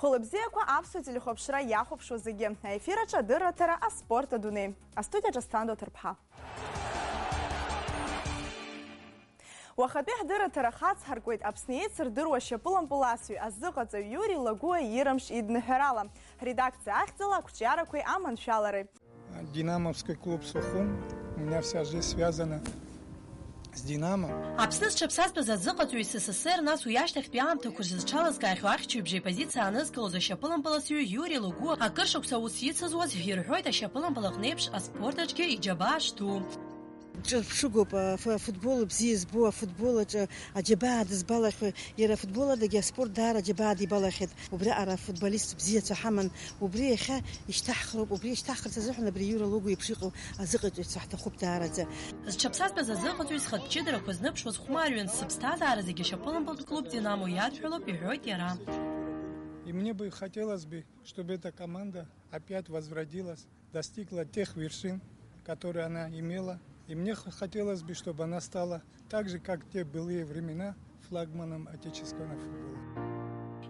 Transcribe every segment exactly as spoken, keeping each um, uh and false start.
Хәылбзиақәа аԥсуа телехәаԥшра иахәаԥшуа зегьы. Аефир аҿы адырраҭара аспорт адунеи. Астудиаҿы Асҭанда Ҭарԥҳа. Уахатәи ҳдырраҭара хацҳаркуеит Аԥсны еицырдыруа шьапылампыласҩы, азыҟаҵаҩ Иури Лагәыа иира мш идныҳәарала, ҳредакциа ахьӡала ақәҿиарақәеи аманшәалареи. Динамовский клуб Сухум. У меня вся жизнь связана с Динамо. Аԥсны зҽаԥсазтәыз азыҟаҵаҩ С С С Р, нас уи ашьҭахьтәи аамҭақәа рзы зҽалазкаахьоу ахьчаҩыбжеи позициа анызкылоз ашьапылампыласҩы Иури Лагәыа акыр шықәса аус ицызуаз, ирҳәоит, ашьапылампыл аҟны еиԥш аспорт аҿгьы иџьабаа шду. Ҿырԥшыгоуп, аф-, афутбол бзиа збо, афутбол аҿы аџьабаа дызбалахьоу, иара афутбол адагьы аспорт даара аџьабаа дибалахьеит. Убриаҟара афутболист бзиацәа ҳаман, убри иахьа ишьҭаҳхроуп, убри ишьҭаҳхырц азыҳәан абри Иури Лагәыа еиԥш иҟоу азыҟаҵаҩцәа ҳҭахуп даараӡа. Зҽаԥсазтәыз азыҟаҵаҩ схатә ҷыдарақәа зныбшуаз хәмарҩын, сыԥсҭазааразегьы ашьапылампылтә клуб Динамо иадҳәалоуп, иҳәоит иара. И мне бы хотелось бы, чтобы эта команда опять возродилась, достигла тех вершин, которые она имела. И мне х-, хотелось бы, чтобы она стала так же, как в те былые времена, флагманом отечественного футбола.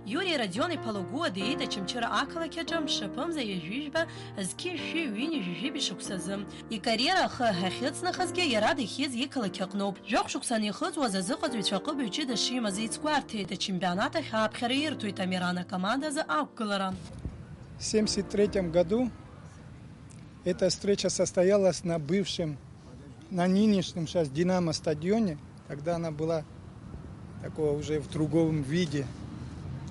Иури Родион-иԥа Лагәыа диит Очамчыра ақалақь аҿы мшаԥымза ҩажәижәба зқьи шәи ҩынҩажәи жәибжь шықәсазы. Икариера ахы ахьыҵнахызгьы иара дахьиз иқалақь аҟноуп. Жәохә шықәса анихыҵуаз азыҟаҵаҩцәа аҟыбаҩ ҷыда шимаз еицгәарҭеит, ачемпионат ахь ааԥхьара ирҭоит Амиран акомандазы ақәгылара. В семьдесят третьем году эта встреча состоялась на бывшем, на нынешнем сейчас «Динамо» стадионе. Тогда она была такого уже в другом виде.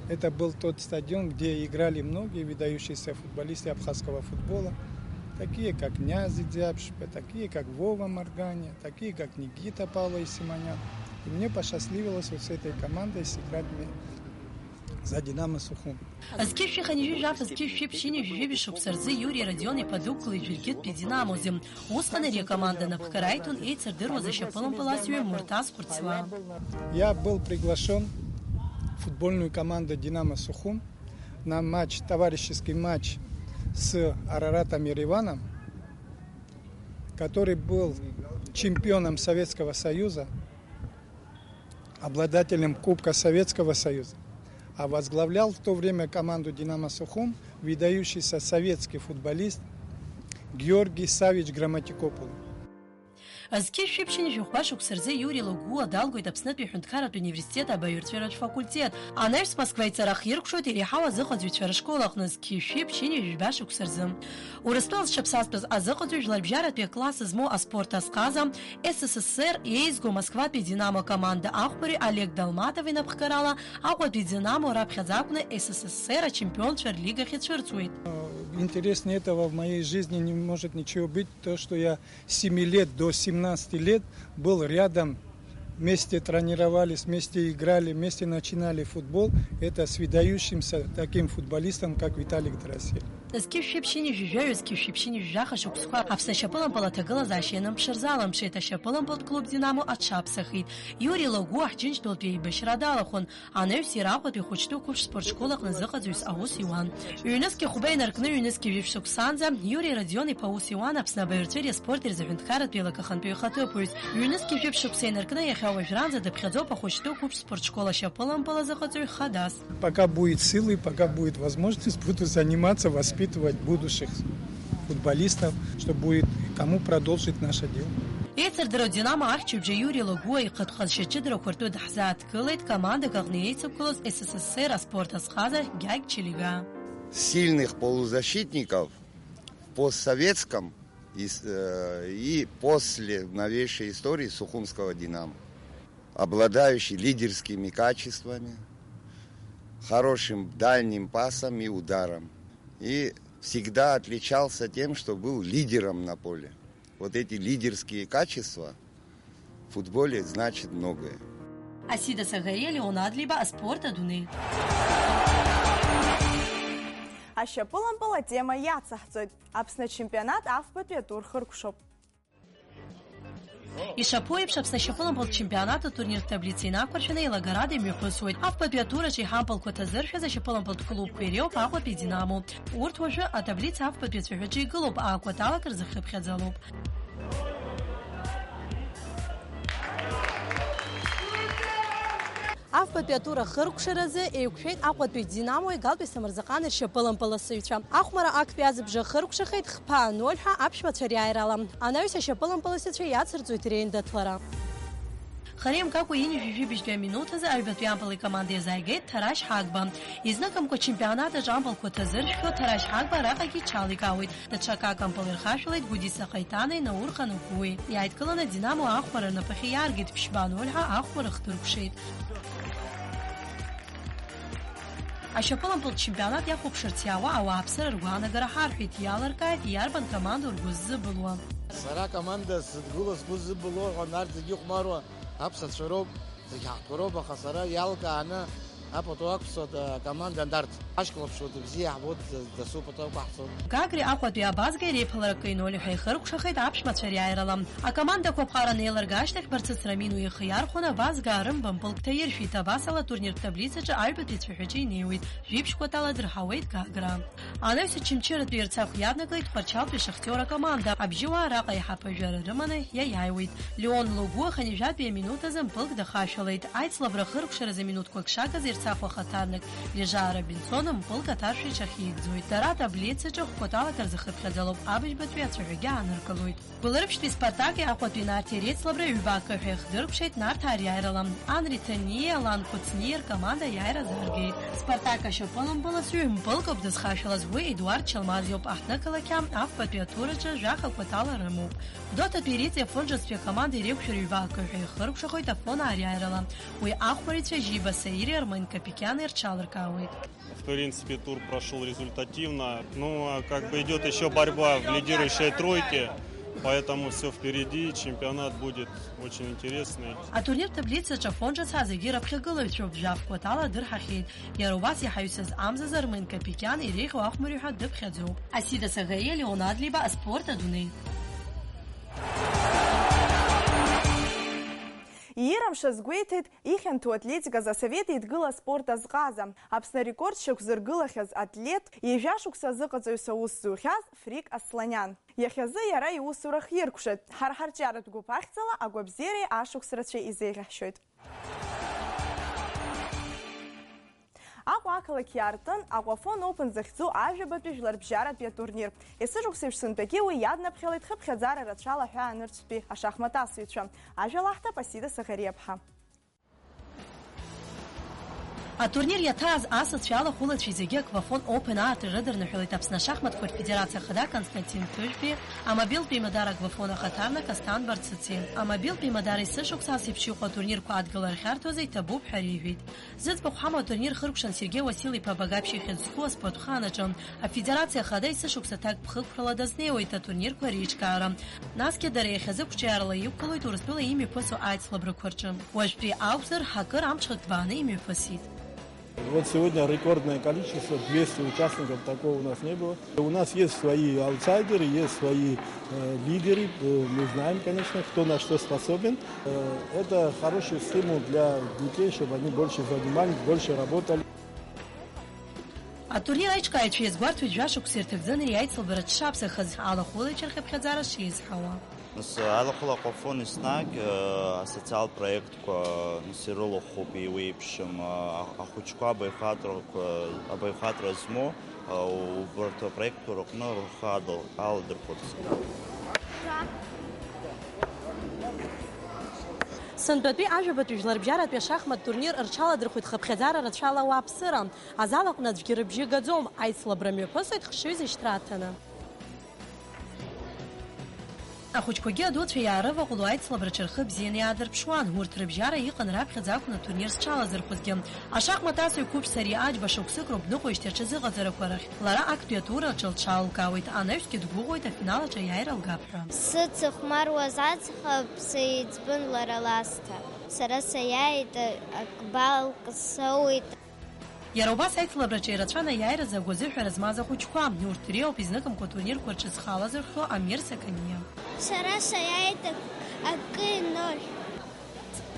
Это был тот стадион, где играли многие выдающиеся футболисты абхазского футбола, такие как Нязи Дзябшпе, такие как Вова Морганя, такие как Никита Павлович Симонян. И мне посчастливилось вот с этой командой сыграть мне за «Динамо Сухум». Зқьи шәи хынҩажәи жәаф, зқьи шәи ԥшьынҩажәи жәибжь шықәса рзы Иури Родион-иԥа дықәлеит Жәыргьыҭтәи Динамо-зы. Усҟан ари акоманда напхгара аиҭон еицырдыруаз ашьапылампыласҩы Муртаз Хәырцуа. Я был приглашен в футбольную команду «Динамо Сухум» на матч, товарищеский матч с Араратом Ереваном, который был чемпионом Советского Союза, обладателем Кубка Советского Союза, а возглавлял в то время команду «Динамо Сухум» выдающийся советский футболист Георгий Савич Грамматикопулу. Зқьи шәи ԥшьынҩажәи жәохәба шықәса рзы Иури Лагәыа далгоит Аԥснытәи аҳәынҭқарратә университет абаҩрҵәыратә факультет. Анаҩс Москва ицара ахиркәшоит иреиҳау азыҟаҵаҩцәа рышкол аҟны зқьи шәи ԥшьынҩажәи жәба шықәса рзы. Урыстәыла зҽаԥсазтәыз азыҟаҵаҩ жәларбжьаратәи акласс змоу аспорт азҟаза, С С С Р еизго Москватәи Динамо акоманда ахәбари Олег Далматов инапхгарала Аҟәатәи Динамо раԥхьаӡа акәны С С С Р ачемпионцәа рлигахь ицәырҵуеит. Интереснее этого в моей жизни не может ничего быть, то, что я с семи лет до семнадцати лет был рядом, вместе тренировались, вместе играли, вместе начинали футбол. Это с выдающимся таким футболистом, как Виталик Доросель. Зқьышәи ԥшьынҩажәи жәаҩа, зқьышәи ԥшьынҩажәи жәаха шықәсқәа Аԥсны ашьапылампыл аҭагылазаашьа ианымԥшырзаламԥшеит, ашьапылампылтә клуб Динамо аҽаԥсахит. Иури Лагәыа Ҳџьынџьтәылатәи еибашьра далахәын. Анаҩс иара Аҟәатәи ахәыҷтәы қәыԥш спорт школ аҟны зыҟаҵаҩыс аус иуан. Ҩнызқьи хәба инаркны ҩнызқьи жәиԥшь шықәсанӡа Иури Родион-иԥа аус иуан Аԥсны абаҩрҵәыреи аспорти рзы аҳәынҭқарратә еилакы ахантәаҩы ихаҭыԥуаҩс. Ҩнызқьи жәиԥшь шықәса инаркны иахьа уажәраанӡа дыԥхьаӡоуп ахәыҷтәы қәыԥш спорт школ ашьапылампыл азыҟаҵаҩ хадас. Пока будет силы, пока будет возможность, буду заниматься, воспитывать будущих футболистов, что будет кому продолжить наше дело. Еицырдыруа Динамо ахьчаҩыбжьа Иури Лагәыа ихатә ҟазшьа ҷыдарақәа ртәы даҳзааҭгылеит командак аҟны еицықәлоз С С С Р аспорт азҟаза Гьагь Чилига. Сильных полузащитников в постсоветском и с-, э, и после новейшей истории Сухумского «Динамо», обладающий лидерскими качествами, хорошим дальним пасом и ударом. И всегда отличался тем, что был лидером на поле. Вот эти лидерские качества в футболе значат многое. Асида Сагариа, Леон Адлиба, аспорт адунеи. Ашьапылампыл атема иацаҳҵоит. Аԥсны ачемпионат афбатәи атур хыркәшоуп. Ишаԥу еиԥш, Аԥсны ашьапылампылтә чемпионат атурниртә таблица инақәыршәаны еилагарада имҩаԥысуеит. Афбатәи атур аҿы иҳампылқәа ҭазыршәыз ашьапылампылтә клубқәа иреиуоуп Аҟәатәи Динамо. Урҭ уажәы атаблица афбатәи ацәаҳәаҿы игылоуп, акәаталак рзыхыԥхьаӡалоуп. Афбатәи атур ахыркәшаразы еиқәшәеит Аҟәатәи Динамо-и Галтәи Самырзаҟани ршьапылампыласыҩцәа. Ахәмара актәи азыбжа ахыркәшахеит хԥа ноль ҳәа аԥшәмацәа риааирала. Анаҩс ашьапылампыласыҩцәа иацырҵоит реиндаҭлара. Хара имгакәа ҩажәи жәибжьтәи аминуҭ азы аҩбатәи ампыл икоманда иазааигеит Ҭарашь Ҳагба. Изныкымкәа ачемпионат аҿы ампылқәа ҭазыршәхьоу Ҭарашь Ҳагба араҟагьы иҽаликаауеит. Даҽакы ампыл ирхашәалеит Гәдиса Хаиҭанеи Наур Ханагәуеи. Иааидкыланы Динамо ахәмара рнапахьы иааргеит, ԥшьба ноль ҳәа ахәмара хҭыркәшеит. Ашьапылампылтә чемпионат иахәаԥшырц иаауа ауааԥсыра ргәаанагара ҳарҳәеит, иалыркааит, иарбан командоу ргәы ззыбылуа. Сара акоманда сыдгыло сгәы ззыбылуа ҳәа, нарҭ зегьы ихәмаруа аԥсацәа роуп, зегь ҳаҳтәқәа роуп, аха сара иалкааны апату ақәсуеит акоманда нарҭ. Ҳашьклаԥшуеит, ибзиа иаҳбоит, дасу пату ақәаҳҵоит. Гагреи Аҟәатәи Абазгеи реиԥыларақәа иноль ҳәа ихыркәшахеит аԥшәмацәа риааирала. Акомандақәа аԥҟара анеилырга ашьҭахь Барцыц Рамин уи ихы иархәаны Абазгаа рымба мпылк ҭаиршәит, абасала атурниртә таблицаҿы аҩбатәи ацәаҳәаҿы инеиуеит, жәиԥшь кәатала дырҳауеит Гагра. Анаҩс Очамчыратәи Ерцахә иаднакылеит Тҟәарчалтәи Шахтиор акоманда, абжьыуаа араҟа еиҳа ԥыжәара рыманы иаиааиуеит. Леон Логәуа хынҩажәатәи аминуҭ азы мпылк дахашәалеит, аицлабра ахыркәшаразы минуҭқәак шагыз Ерцахә ахаҭарнак Лежаа Робинсон мпылк аҭаршә иҽахьигӡоит. Дара атаблицаҿы хә-кәаталак рзы хыԥхьаӡалоуп, абыжьбатәи ацәаҳәагьы ааныркылоит. Гәылрыԥшьтәи Спартаки Аҟәатәи Нарҭи реицлабра ҩба акы ҳәа ихдыркәшеит Нарҭаа риааирала. Анри Ҭаниеи Алан Қәыцниеи ркоманда аиааира азааргеит. Спартак ашьапылампыласҩы мпылк ауп дызхашәалаз, уи Едуард Чалмаз иоуп. Аҳҭнықалақь афбатәи атураҿы жәаха кәатала рымоуп. Гәдоуҭатәи Риҵеи Афон ҿыцтәи акоманда иреиқәшәара ҩба акы ҳәа ихыркәшахоит Афон аариааирала. Уи ахәмарицәа Жиба Саири Армен Капикиани рҽалыркаауеит. В принципе, тур прошёл результативно. Ну, а как бы идёт ещё борьба в лидирующей тройке, поэтому всё впереди, чемпионат будет очень интересный. Атурнир таблицаҿы Афон ҿыц зегьы раԥхьагылаҩцәоуп, жәаф кәатала дырҳахьеит. Иара убас иҳаҩсыз амзазы Армен Капикиан иреиӷьу ахәмарҩы ҳәа дыԥхьаӡоуп. Асида Саӷариа, Леон Адлеиба, Аспорт адунеи. Иирымшаз гәеиҭеит ихьанҭоу атлетиказ Асовет Еидгыла аспорт азҟаза, Аԥсны арекорд шьақәзыргылахьаз атлет, ҩажәа шықәса азыҟаҵаҩыс аус зухьаз Фрик Асланиан. Иахьазы иара иусура хиркәшеит. Ҳара ҳарҿиаратә гәыԥ ахьӡала агәабзиареи ашықәс рацәеи изеиӷьаҳшьоит. Аҟәа ақалақь иаартын Аҟәафон Open захьӡу ажәабатәи жәларбжьаратәи атурнир. Есышықәсеиԥш сынтәагьы уи иаднаԥхьалеит хыԥхьаӡара рацәала ҳәаа нырцәтәи ашахмат асыҩцәа. Ажәа лаҳҭап Асида Саӷариаԥҳа. Атурнир иаҭааз асацәеи алахәылацәеи зегьы Аквафон Open аарҭра рыдырныҳәалеит Аԥсны ашахматқәа рфедерациа ахада Константин Ҭыжәбеи, амобилтә еимадара Аквафон ахаҭарнак Асҭан Барцыци. Амобилтә еимадара есышықәса ас еиԥш иҟоу атурнирқәа адгылара ахьарҭоз иҭабуп ҳәа реиҳәеит. Зыӡбахә ҳамоу атурнир хыркәшан Сергеи Васил-иԥа Багаԥшь ихьӡ зху аспортханаҿы. Афедерациа ахада есышықәса ҭакԥхықәрала дазнеиуеит атурнирқәа реиҿкаара. Насгьы дара иахьазы қәҿиарала иқәгылоит Урыстәыла имҩаԥысуа аицлабрақәа рҿы. Уажәтәи акәзар, акыр амҽхак ҭбааны имҩаԥысит. Вот сегодня рекордное количество, двести участников, такого у нас не было. У нас есть свои аутсайдеры, есть свои, э, лидеры. Э, мы знаем, конечно, кто на что способен. Э, это хороший стимул для детей, чтобы они больше занимались, больше работали. Атурнир аиҿкааҩцәа иазгәарҭоит жәашықәса ирҭагӡаны ари аицлабра дшаԥсахаз, алахәылаҩцәа рхыԥхьаӡара шеизҳауа. Нас алахәыла Аквафон еснагь, э, асоциалтә проектқәа, нас, ирылахәуп, еиуеиԥшым, а-, ахәыҷқәа абаҩхатәрақәа, абаҩхатәра змоу, а, убарҭ апроектқәа рыҟны рхы адыл-, аладырхәырц. Сынтәатәи ажәабатәи жәларбжьаратәи ашахмат турнир рҽаладырхәит хыԥхьаӡара рацәала ауааԥсыра. Азал аҟны аӡәгьы рыбжьы гаӡом, аицлабра мҩаԥысуеит хшыҩзышьҭра аҭаны. Ахәыҷқәагьы адуцәа иаарываҟәыло аицлабраҿы рхы бзианы иаадырԥшуан, урҭ рыбжьара иҟан раԥхьаӡа акәны атурнир зҽалазырхәызгьы. Ашахмат асыҩ қәыԥш Сариа Аџьба шықәсык роуп дныҟәоижьҭеи аҽазыҟаҵарақәа рахь. Лара актәи атур аҿы лҽалылкаауеит, анаҩсгьы дгәыӷуеит афинал аҿы аиааира лгап ҳәа. Сыцыхәмаруаз аӡӷаб сеиҵбын лара ласҭа. Сара саиааит, акбалк соуит. Иара убас аицлабраҿы ирацәан аиааиразы агәазыҳәара змаз ахәыҷқәа. Урҭ дреиуоуп изныкымкәа атурнирқәа рҿы зхы алазырхәо Амир Саканиа. Сара саиааит ак-, акы ноль.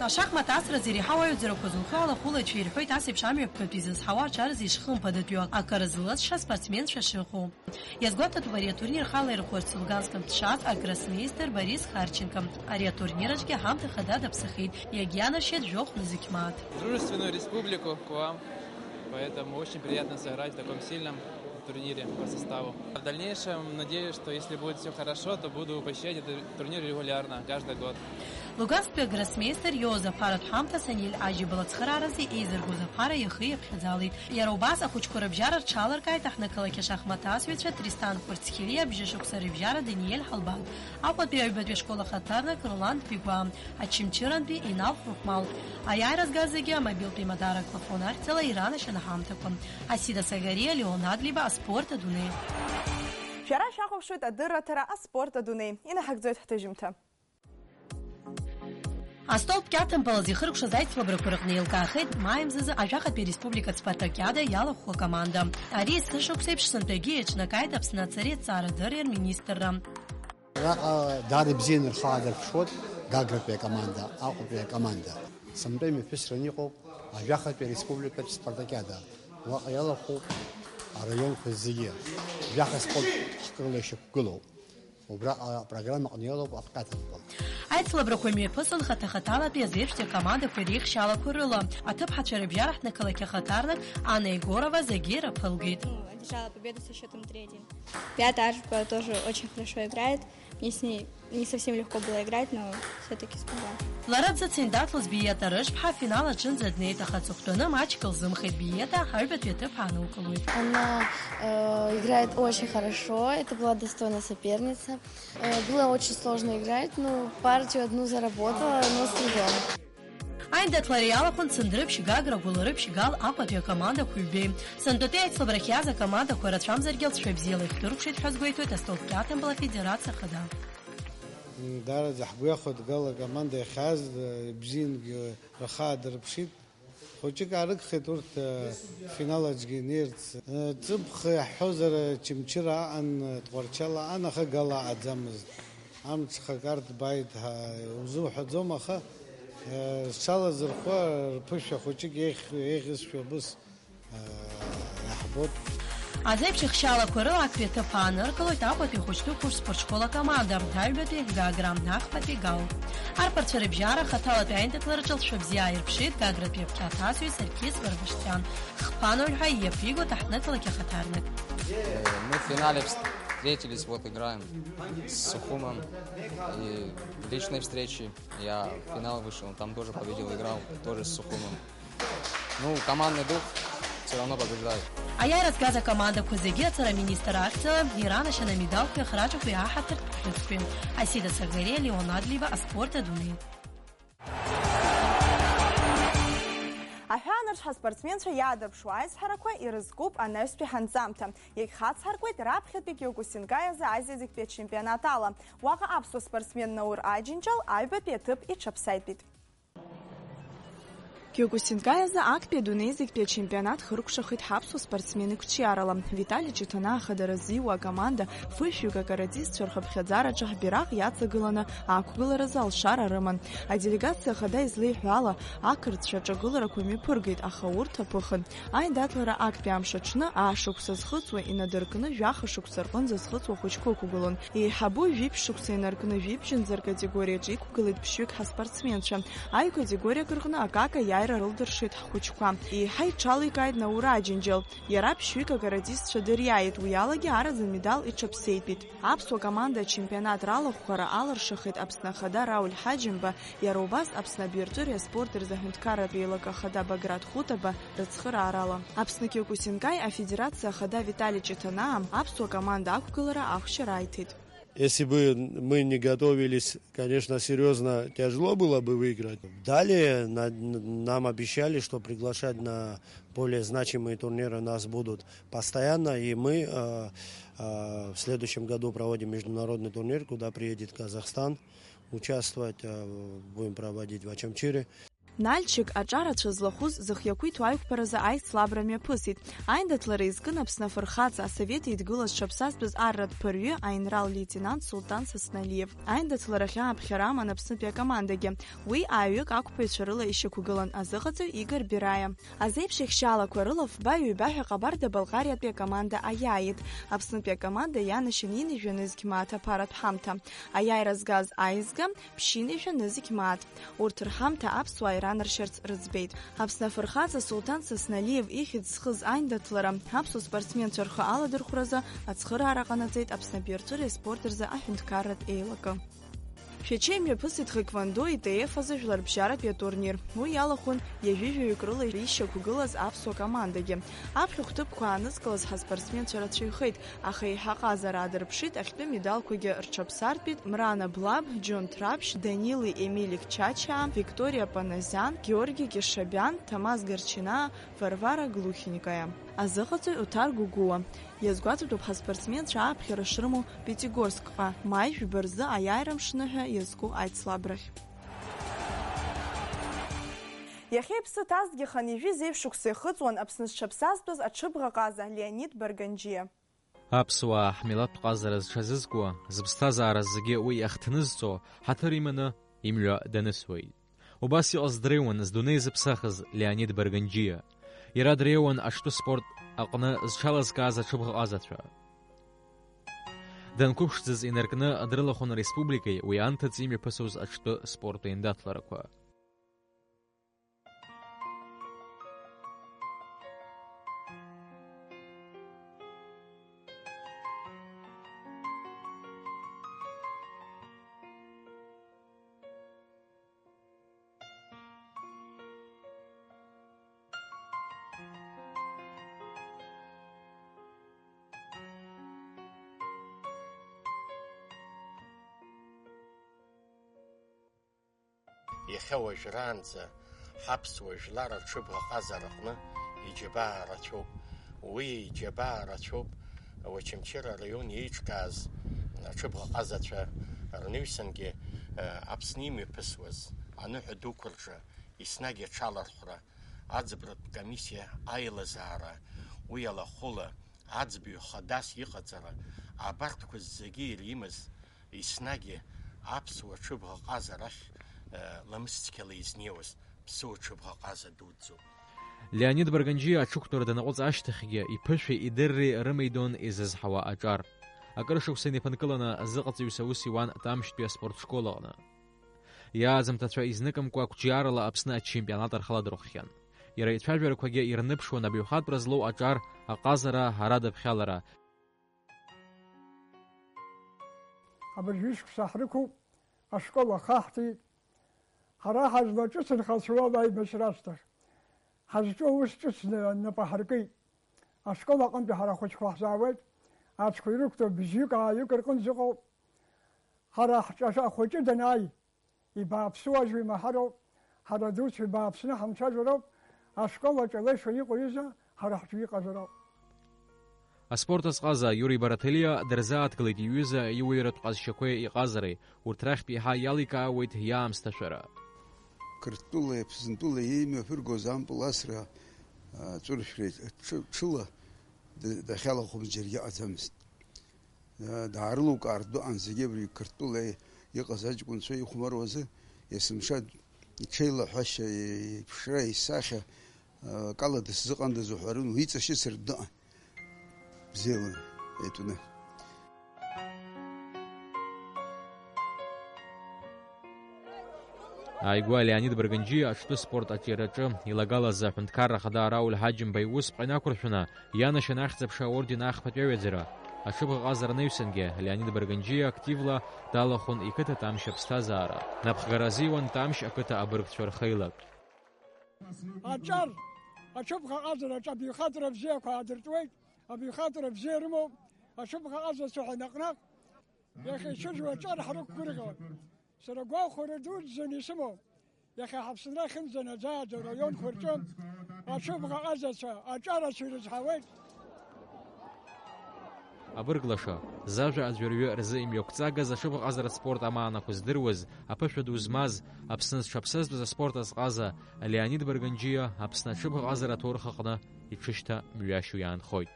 Ашахмат асразы иреиҳау аҩаӡарақәа зухьоу алахәылаҩцәа ирҳәоит ас еиԥш амҩаԥгатә изызҳауа аҿар зышхымԥадатәиу, акыр злыҵша спортсменцәа шыҟоу. Иазгәаҭатәуп ари атурнир халаирхәырц Луганск аҿы дшааз агроссмейстер Борис Харченко. Ари атурнир аҿгьы аҳамҭа хада даԥсахеит, иагьианашьеит жәохә нызқь мааҭ. Дружественную республику к вам, поэтому очень приятно сыграть в таком сильном турнире по составу. В дальнейшем, надеюсь, что если будет всё хорошо, то буду посещать этот турнир регулярно, каждый год. Лугансктәи агроссмейстер иоуз аԥаратә ҳамҭа саниель ажьи блацхырааразы еизыргоз аԥара ихы иаԥхьаӡалеит. Иара убас ахәыҷқәа рыбжьара рҽаларкааит аҳҭнықалақь ашахмат асҩцәа Тристан Хәырцхелиа, бжьышықәса рыбжьара Даниель Ҳалбан, Аҟәатәи аҩбатәи ашкол ахаҭарнак Ролан Бигәаа, Очамчырантәи Инал Хәырхәмал. Аиааира згаз зегьы амобилтә еимадара аклафон ахьӡала иранашьан аҳамҭақәа. Асида Сагариа, Леон Адлиба, аспорт адунеи. Шәара шәахәаԥшуеит адырраҭара аспорт адунеи. Инаҳагӡоит ҳҭыжьымҭа. Астол кьаҭампыл азы ихыркәшаз аицлабрақәа рыҟны еилкаахеит маи мзазы ажәахатәи ареспубликатә спартакиада иалахәхо акоманда. Ари есышықәсеиԥш сынтәагьы еиҿнакааит Аԥсны ацареи аҭҵаарадырреи рминистрра. Араҟа даара ибзианы рхы аадырԥшуеит Гагратәи акоманда, Аҟәатәи акоманда. Сынтәа имҩаԥысран иҟоуп ажәахатәи ареспубликатә спартакиада. Уаҟа иалахәуп араионқәа зегьы. Жәаха спорт ҳкыла ишьақәгылоуп. Убраҟа апрограммаҟны иалоуп акьаҭампыл. Аицлабрақәа мҩаԥысын хаҭа-хаҭалатәи азеиԥштәи акомандақәа реихшьаалақәа рыла. Аҭыԥҳацәа рыбжьара ҳҭнықалақь ахаҭарнак Анна Егорова зегьы ираԥылгеит. Ну, одержала победу со счётом три один. Ребята Аржикова тоже очень хорошо играют. Мне с ней не совсем легко было играть, но всё-таки смогла. Лара дзыцин даҭлыз Биета Рыжәԥҳа афинал аҿынӡа днеит, аха аҵыхәтәаны маҷк лзымхеит, Биета аҩбатәи аҭыԥ аанылкылоит. Она, э, играет очень хорошо, это была достойная соперница. Э, было очень сложно играть, ну, партию одну заработала, но с трудом. Аиндаҭлара иалахәын Цандрыԥшь, Гагра, Гәылрыԥшь, Гал, Аҟәатәи акомандақәа ҩбеи. Сынтәатәи аицлабрахь иааз акомандақәа рацәамзаргьы алҵшәа бзиала ихдыркәшеит ҳәа азгәеиҭоит астол кьаҭампыл афедерациа ахада. Даараӡа ҳгәы иахәеит Гал акоманда иахьааз, бзиангьы рхы аадырԥшит. Хәыҷык аарыгхеит урҭ, финал аҿгьы инеирц. Ҵыԥх иаҳҳәозар, Чымчыра аҟан, Тҟәарчал аҟан, аха Гал аҟаӡамызт. Амҽхак арҭ бааит ҳәа узуҳәаӡом, аха, э, зҽалазырхәуа рԥышәа хәыҷык еиӷь-, еиӷьызшәа убыс, э, иаҳбоит. Азеиԥш ихшьаалақәа рыла актәи аҭыԥ ааныркылоит Аҟәатәи ахәыҷтәы хәыш спортшкол акоманда, аҩбатәи Гагра, ахԥатәи Гал. Арԥарцәа рыбжьара хаҭалатәи аиндаҭлараҿы алҵшәа бзиа ааирԥшит Гагратәи аԥхьаҭазҩы Сарқьис Барбашьциан. Хԥа ноль ҳәа иаԥигоит аҳҭнықалақь ахаҭарнак. Э, мы в финале встретились, вот играем с Сухумом. И в личной встрече я в финал вышел, там тоже победил, играл тоже с Сухумом. Ну, командный дух всё равно побеждает. Аиааира згаз акомандақәа зегьы аҵара аминистр ахьӡала иранашьан амедалқәеи ахраҿақәеи аҳаҭыртә бӷьыцқәеи. Асида Сагариа, Леон Адлиба, аспорт адунеи. Аҳәаанырцә ҳаспортсменцәа иаадырԥшуа аизҳарақәа ирызкуп анаҩстәи ҳанҵамҭа. Иагьхацҳаркуеит раԥхьатәи Киокусинкаи азы Азиа зегьтәи ачемпионат ала. Уаҟа аԥсуа спортсмен Наур Аџьынџьал аҩбатәи аҭыԥ иҽаԥсаитәит. Киокусинкаи азы актәи адунеи зегьтәи ачемпионат хыркәшахеит ҳаԥсуа спортсмен иқәҿиарала. Витали Ҷыҭанаа ахадара ззиуа акоманда фышәҩык акаратистцәа рхыԥхьаӡараҿы ҳбираҟ иаҵагыланы ақәгыларазы алшара рыман. Аделегациа ахада излеиҳәо ала, ақырҭцәа аҿагыларақәа мҩаԥыргеит, аха урҭ аԥыхын. Аиндаҭлара актәи амш аҽны, аашықәса зхыҵуа инадыркны, жәаха шықәса рҟынӡа зхыҵуа ахәыҷқәа ықәгылон. Еиҳабу жәиԥшь шықәса инаркны, жәибжьынӡа ркатегориаҿы иқәгылеит ԥшьҩык ҳаспортсменцәа. Аҩ-категориак рҟны акака аиааира рылдыршеит ҳхәыҷқәа. Еиҳа иҽаликааит Наур Аџьынџьал. Иара ԥшьҩык акаратистцәа дыриааит, уи алагьы араӡын медал иҽаԥсеитәит. Аԥсуа команда ачемпионат ралахәхара алыршахеит Аԥсны Ахада Рауль Ҳаџьымба, иара убас Аԥсны абирҵәыреи аспорти рзы аҳәынҭқарратә еилакы ахада Баграт Хәытаба рыцхыраарала. Аԥсны Киокусинкаи афедерациа ахада Витали Ҷыҭанаа аԥсуа команда ақәгылара ахәшьара аиҭеит. Если бы мы не готовились, конечно, серьёзно тяжело было бы выиграть. Далее на-, нам обещали, что приглашать на более значимые турниры нас будут постоянно, и мы, э, э, в следующем году проводим международный турнир, куда приедет Казахстан участвовать, э, будем проводить в Очамчире. Нальчик аҿарацәа злахәыз зхы иақәиҭу аиқәԥаразы аицлабра мҩаԥысит. Аиндаҭлара изкын Аԥсны Афырхаҵа, Асовет Еидгыла зҽаԥсазтәыз арратә ԥырҩы, аинрал леитенант Сулҭан Сасналиев. Аиндаҭларахь ааԥхьара аман Аԥснытәи акомандагьы. Уи ааҩык ақәԥаҩцәа рыла ишьақәгылан азыҟаҵаҩ Игор Бираиа. Азеиԥш ихьшьаалақәа рыла фба-ҩба ҳәа Ҟабарда-Балҟариатәи акоманда аиааит. Аԥснытәи акоманда ианашьан ҩынҩажәа нызқь мааҭ аԥаратә ҳамҭа. Аиааира згаз аизга, ԥшьынҩажәа нызқь мааҭ. Урҭ рҳамҭа аԥсуаа иранаршьарц рыӡбеит. Аԥсны афырхаҵа Сулҭан Сасналиев ихьӡ зхыз аиндаҭлара аԥсуа спортсменцәа рхы аладырхәразы ацхыраара ҟанаҵеит Аԥснытәи арҵәыреи аспорт рзы аҳәынҭқарратә еилакы. Шәача имҩаԥысит тхэквондо ИТФ азы жәларбжьаратәи атурнир. Уи иалахәын ҩажәи жәаҩык рыла ишьақәгылаз аԥсуа командагьы. Аԥхьа хәҭыԥқәа аанызкылаз ҳаспортсменцәа рацәаҩхеит, аха еиҳа ҟазара аадырԥшит, ахьтәы медалқәагьы рҽаԥсартәит Мрана Блаб, Џьон Ҭраԥшь, Данили Емилик Чачаа, Викториа Паназиан, Георги Кьышабиан, Ҭамаз Гарчинаа, Варвара Глухенькая. Азыҟаҵаҩ Оҭар Гәыгәуа. Иазгәаҭатәуп ҳаспортсменцәа ааԥхьара шрымоу Пятигорскҟа, маи жәба рзы аиааира мшны ҳәа иазку аицлабрахь. Иахьа иԥсы ҭазҭгьы хынҩажәи зеижә шықәса ихыҵуан Аԥсны зҽаԥсазтәыз аҽыбӷа ҟаза Леонид Барганџьиа. Аԥсуаа ҳмилаҭтә ҟазара зҽазызкуа, зыԥсҭазаара зегьы уи иахҭнызҵо, ҳаҭыр иманы имҩа данысуеит. Убас иҟаз дреиуан здунеи зыԥсахыз Леонид Барганџьиа. Иара дреиуан аҽтәы спорт аҟны зҽалазкааз аҽыбӷаҟазацәа. Данқәыԥшӡаз инаркны дрылахәын ареспубликеи уи анҭыҵ имҩаԥысуаз аҽтәы спорт еиндаҭларақәа. Иахьа уажәраанӡа ҳаԥсуа жәлар аҽыбӷаҟазараҟны иџьабаа рацәоуп. Уи иџьабаа рацәоуп Очамчыра араион еиҿкааз аҽыбӷаҟазацәа рнаҩсангьы, э, Аԥсны имҩаԥысуаз аныҳәа дуқәа рҿы еснагь аҽалархәра, аӡбратә комиссиа аилазаара, уи алахәыла, аӡбаҩ хадас иҟаҵара, абарҭқәа зегьы иримаз, еснагь аԥсуа ҽыбӷаҟаза рахь, э, ламысцқьала изнеиуаз ԥсуа ҽыбӷаҟаза дуӡӡоуп. Леонид Барганџьиа аҽықәтәара данаҟәыҵ ашьҭахьгьы иԥышәеи идырреи рымеидон изызҳауа аҿар. Акыр шықәса инеиԥынкыланы азыҟаҵаҩыс аус иуан Тамшьтәи аспорт школ аҟны. Иааӡамҭацәа изныкымкәа қәҿиарала Аԥсны ачемпионат рхаладырхәхьан. Иара ицәажәарақәагьы ирныԥшуан абаҩхатәра злоу аҿар, аҟазара, арадаԥхьалара. Абыржәы ишықәса ҳрықәуп, ашкол ахаҳҵеит. Ҳара ҳазлаҿыц нхацәоуп аибашьра ашьҭахь. Ҳазҿу аус ҿыцны нап аҳаркит. Ашкол аҟынтәи ҳара ахәыҷқәа ҳзаауеит. Ацәқәа ирықәтәоу бжьҩык-ааҩык рҟынӡа ыҟоуп. Ҳара ҳҿаҿа ахәыҷы данааи, ибааԥсуазу имаҳароуп, ҳара дуцәа ибааԥсны ҳамцәажәароуп, ашкол аҿы алеишәа иҟоу изы ҳара ҳҿы иҟазароуп. Аспорт азҟаза Иури Бараҭелиа дырзааҭгылеит иҩыза иуаҩратә ҟазшьақәеи иҟазареи, урҭ рахьтә еиҳа иаликаауеит иаамсҭашәара. Қырҭтәылеи Аԥсынтәылеи еимҩаԥыргоз ампыл асра, аҵәыршәреи ҽы-, ҽыла д-, дахьалахәымыз џьаргьы ыҟаӡамызт. Даарылукаартә дыҟан зегьы абри Қырҭтәыла иҟаз аҷкәынцәа ихәмаруазы, есымша иҽеилаҳәашьа, иԥшра, исахьа, акала дысзыҟандаз уҳәарын, уи иҵашьыцыртә дыҟан. Бзиала итәны. Ааигәа Леонид Барганџьиа аҽтәы спорт аҿиараҿы илагалаз аҳәынҭқарра ахада Рауль Ҳаџьымба иусԥҟа инақәыршәаны, ианашьан Ахьӡ-аԥша аорден ахԥатәи аҩаӡара. Аҽыбӷаҟазара анаҩсангьы Леонид Барганџьиа активла далахәын иқыҭа Тамшь аԥсҭазаара. Напхгара азиуан Тамшь ақыҭа абыргцәа рхеилак. Аҿар, аҽыбӷаҟазара аҿы абаҩхатәра бзиақәа аадыртуеит, абаҩхатәра бзиа рымоуп, аҽыбӷаҟазацәа ҳәа наҟ-наҟ иахьа ицәыжу аҿар ҳрықәгәырӷьон. Сара гәахәара дуӡӡаны исымоуп. Иахьа ҳаԥсынра ахьынӡанаӡааӡо араионқәа рҿы аҽыбӷаҟазацәа аҿарацәа ирызҳауеит. Абырг лаша, зажәа аӡәырҩы рзы имҩақәҵагаз аҽыбӷаҟазаратә спорт амаанақәа здыруаз, аԥышәа ду змаз, Аԥсны зҽаԥсазтәыз аспорт азҟаза Леонид Барганџьиа Аԥсны аҽыбӷаҟазара аҭоурых аҟны иҽышьҭа мҩашьо иаанхоит.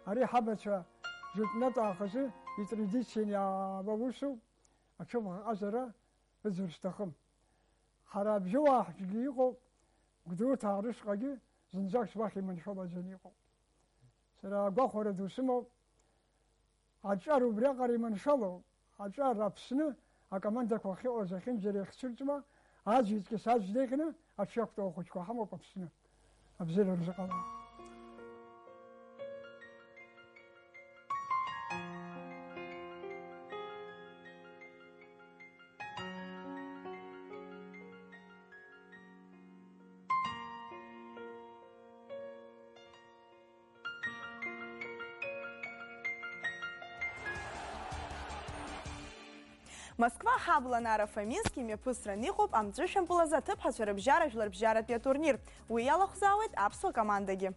Ари ҳабацәа жәытәнатә аахазы итрадицианы иаауа усуп, аҽыбӷаҟазара ыӡыр сҭахым. Ҳара абжьыуаа ҳҿгьы иҟоуп, Гәдоуҭаа рышҟагьы зынӡак суахь иманшәалаӡаны иҟоуп. Сара агәахәара ду сымоуп, аҿар убриаҟара иманшәалоуп, аҿар Аԥсны акомандақәа ахьыҟаз ахьынӡара иахьцәырҵуа, аӡә иҵкьыс аӡә деиӷьны аҽы иақәтәоу ахәыҷқәа ҳамоуп Аԥсны. Абзиара рзыҟала. Москва ҳабла Нара Фомински мҩаԥысран иҟоуп амҵәышәымпыл азы аҭыԥҳацәа рыбжьара жәларбжьаратәи атурнир. Уи иалахәзаауеит аԥсуа командагьы.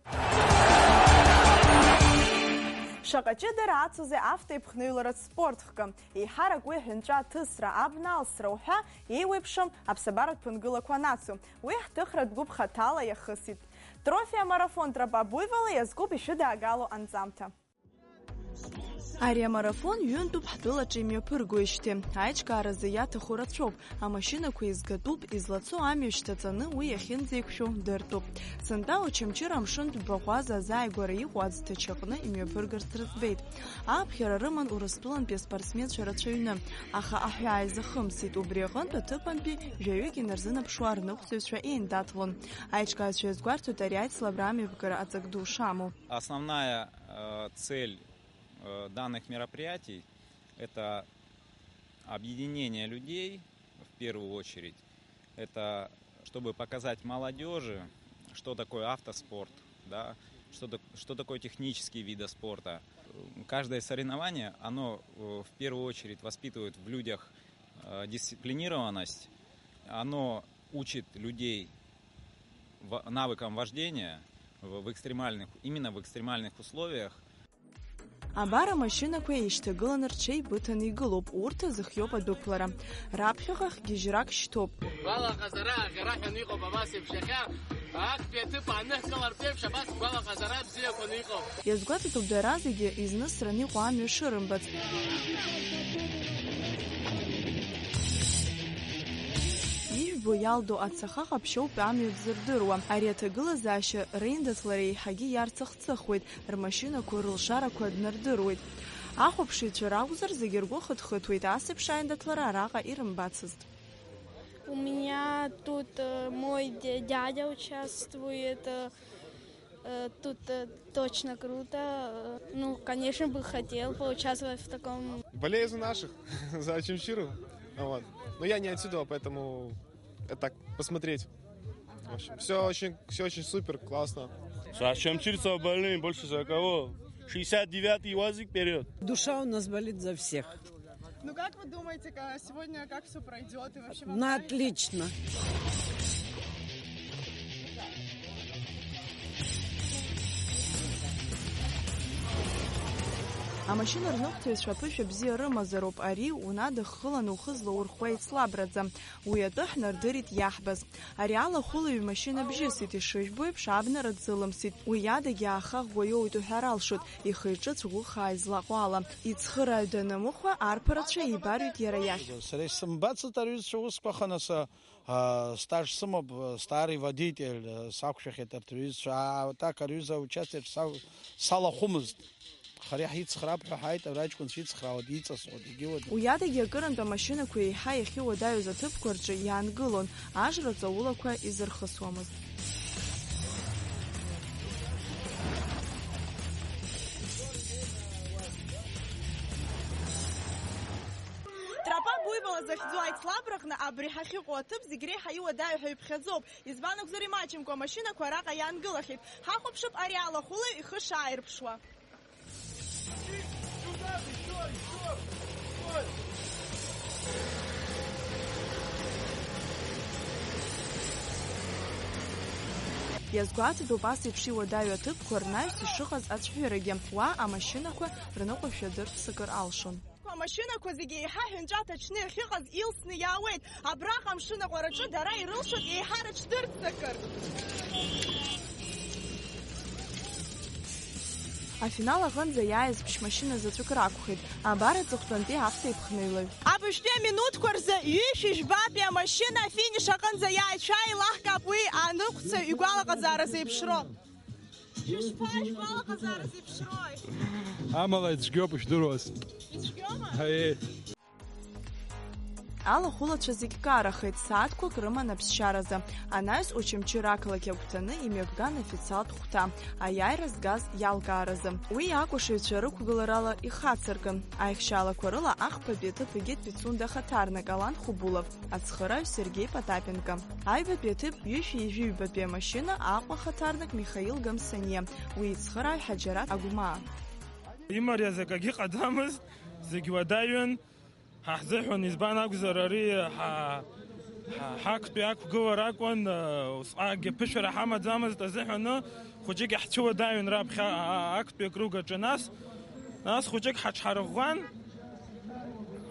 Шаҟа ҷыдара ацузеи автоеиԥхныҩларатә спорт хкы! Еиҳарак уи аҳәынҵәа аҭысра, абна алсра уҳәа еиуеиԥшым аԥсабаратә ԥынгылақәа анацу. Уи ҳҭыхратә гәыԥ хаҭала иахысит. Трофи амарафон Тропа буйвола иазкуп ишәыдаагало анҵамҭа. Ари амарафон ҩынтәуп ҳтәылаҿы имҩаԥыргоижьҭеи. Аиҿкааразы иаҭаху рацәоуп, амашьынақәа еизгатәуп, излацо амҩа шьҭаҵаны уи иахьынӡеиқәшәо дыртәуп. Сынтәа Очамчыра амшынтә баӷәаза азааигәара иҟоу аӡҭачы аҟны имҩаԥыргарц рыӡбеит. Ааԥхьара рыман Урыстәылантәи аспортсменцәа рацәаҩны, аха аҳәаа изахымсит, убри аҟынтә аҭыԥантәи жәаҩык инарзынаԥшуа рныҟәцаҩцәа еиндаҭлон. Аиҿкаацәа иазгәарҭоит ари аицлабра амҩаԥгара аҵак ду шамоу. Основная, э, цель, э, данных мероприятий — это объединение людей, в первую очередь. Это чтобы показать молодёжи, что такое автоспорт, да, что так-, что такое технические виды спорта. Каждое соревнование, оно, э, в первую очередь воспитывает в людях, э, дисциплинированность, оно учит людей в-, навыкам вождения в, в экстремальных, именно в экстремальных условиях. Абар амашьынақәа еишьҭагыланы рҽеибыҭаны игылоуп, урҭ азыхиоуп адәықәлара. Раԥхьаҟа хгьежьрак шьҭоуп. Гәалаҟазара аӷьараҳәаны иҟоуп абас еиԥш иахьа, актәи аҭыԥ ааныҳкылартә еиԥш абас гәалаҟазара бзиақәаны иҟоуп. Иазгәаҭатәуп дара зегьы изнысран иҟоу амҩа шырымбац. Ижәбо иалдо ацаха ҟаԥшьоуп амҩа дзырдыруа. Ари аҭагылазаашьа реиндаҭлара еиҳагьы иарцыхцыхуеит, рмашьынақәа рылшарақәа днардыруеит. Ахәаԥшыҩцәа ракәзар, зегьы ргәы хыҭхыҭуеит, ас еиԥш аиндаҭлара араҟа ирымбацызт. У меня тут, э, мой дя-, дядя участвует, э, э, тут, э, точно круто. Э, ну, конечно, бы хотел поучаствовать в таком. Болею за наших, за Очамчыру. Вот. Но я не отсюда, поэтому это так, посмотреть. В общем, всё очень, всё очень супер, классно. За очамчирцев болеем, больше за кого? Шестьдесят девятый УАЗик вперёд! Душа у нас болит за всех. Ну как вы думаете, ка-, сегодня как всё пройдёт и вообще вам нравится? На отлично. Амашьына рныҟәцаҩцәа аԥышәа бзиа рымазароуп, ари унадыххыланы ухы злаурхәуа еицлабраӡам. Уи атәы ҳнардырит иаҳбаз. Ари алахәылаҩ имашьына бжьысит, ишыжәбо еиԥш, абнара дзылымсит. Уи иадагьы ааха ӷәӷәа иоуит уҳәар алшоит, ихы-иҿы цәӷәыхаа излаҟәуала. Ицхырааҩ данамыхәа, арԥарацәа еибарҩит иара иахь. Сара исымбацызт арҩызцәа усқәа ханаса, а, стаж сымоуп, старый водитель, сақәшәахьеит арҭ рҩызцәа. А, так арҩыза участок са-, салахәымызт. Аха ари ҳицхраап ҳәа ҳааит, абра аҷкәынцәа ицхраауа, диҵасуа, дегьыуа. Уи адагьы акырынтә амашьынақәа еиҳа иахьыуадаҩыз аҭыԥқәа рҿы иаангылон, ажра ҵаулақәа изырхысуамызт. Тропа буйвола захьӡу аицлабраҟны абри ҳахьыҟоу аҭыԥ зегь реиҳа иуадаҩу ҳәа иԥхьаӡоуп. Избан акәзар, имаҷымкәа амашьынақәа араҟа иаангылахьеит. Ҳахәаԥшып ари алахәылаҩ ихы шааирԥшуа. Иазгәаҭатәуп ас еиԥш иуадаҩу аҭыԥқәа рнаҩс ишыҟаз ацәҳәырагьы. Уа амашьынақәа рныҟәашәа дырццакыр алшон. Амашьынақәа зегьы еиҳа ҳәынҵәа ҭачны иахьыҟаз илсны иаауеит. Абраҟа амшын аҟәараҿы дара ирылшоит еиҳа рыҽдырццакыр. Афинал аҟынӡа иааиз ԥшьмашьына заҵәык ракәхеит. Абар аҵыхәтәантәи автоеиԥхныҩлаҩ. Абыжьтәи аминуҭқәа рзы ҩышәи жәбатәи амашьына афиниш аҟынӡа иааит. Шәааи, еилаҳкаап уи аныҟәцаҩ игәалаҟазаара зеиԥшроу. Шәышԥа, шәгәалаҟазаара зеиԥшрои? Амала ицәгьоуп, ишәдыруаз. Ицәгьоума? Аиеи. Алахәылацәа зегь карахеит, сааҭқәак рыман аԥсшьаразы. Анаҩс Очамчыра ақалақь агәҭаны имҩаԥган официалтә хәҭа, аиааира згаз иалкааразы. Уи акәашаҩцәа рықәгыларала ихацыркын. Аихшьаалақәа рыла ахԥатәи аҭыԥ игеит Пицунда ахаҭарнак Алан Хубулов, ацхырааҩ Сергеи Потапенко. Аҩбатәи аҭыԥ ҩышәи ҩажәи ҩбатәи амашьына Аҟәа ахаҭарнак Михаил Гамсаниа, уи ицхырааҩ Ҳаџьараҭ Агәмаа. Имариаз акагьы ҟаӡамызт, зегь уадаҩын. Ҳа ҳзыҳәан, избан акәзар, ари ҳа, ҳа, ҳактәи ақәгылара акәын, усҟакгьы ԥышәара ҳамаӡамызт азыҳәаны, хәыҷык иаҳцәыуадаҩын раԥхьа, а, а, актәи акруг аҿы, нас, нас хәыҷык ҳаҽҳарӷәӷәан,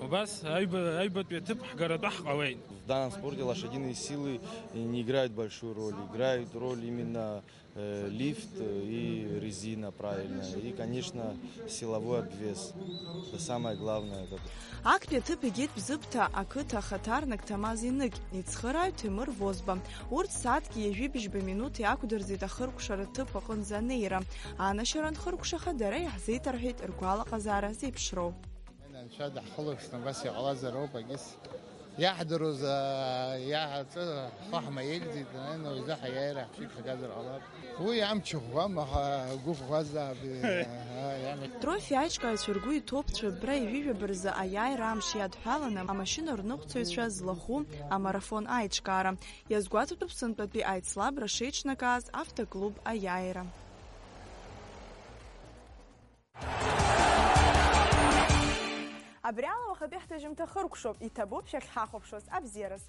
убас аҩба-, аҩбатәи аҭыԥ ҳгаратәы ҳҟалеит. В данном спорте лошадиные силы не играют большую роль, играют роль именно э, лифт и резина, правильно, и, конечно, силовой обвес. Это самое главное. Это Актәи аҭыԥ игеит Бзыԥҭа ақыҭа ахаҭарнак Ҭамаз Инык, ицхырааҩ Ҭемыр Возба. Урҭ сааҭки ҩажәи бжьба минуҭи ақәдырӡит ахыркәшара ҭыԥ аҟынӡа анеира. Анашьара анхыркәшаха, дара иаҳзеиҭарҳәеит ргәалаҟазаара зеиԥшроу. Анцәа даҳхылаԥшны абас иҟалазар ауп, агьыс. Иаҳдыруаз, аа, иаҳаҿы ҳхы ҳмаирӡеит, наверное, уажәы ҳаиааира ҳшьит ҳгазар ҟалап. Уи амч ӷәӷәам, аха гәы ӷәӷәазаап, аа, иамач. Трофи аиҿкааҩцәа ргәы иҭоуп цәыббра ҩажәижәаба рзы аиааира амш иадҳәаланы амашьына рныҟәцаҩцәа злахәу амарафон аиҿкаара. Иазгәаҭатәуп сынтәатәи аицлабра шеиҿнакааз автоклуб аиааира. Абри ала уахатәи ҳҭыжьымҭа хыркәшоуп, иҭабуп шәахьҳахәаԥшуаз, абзиараз.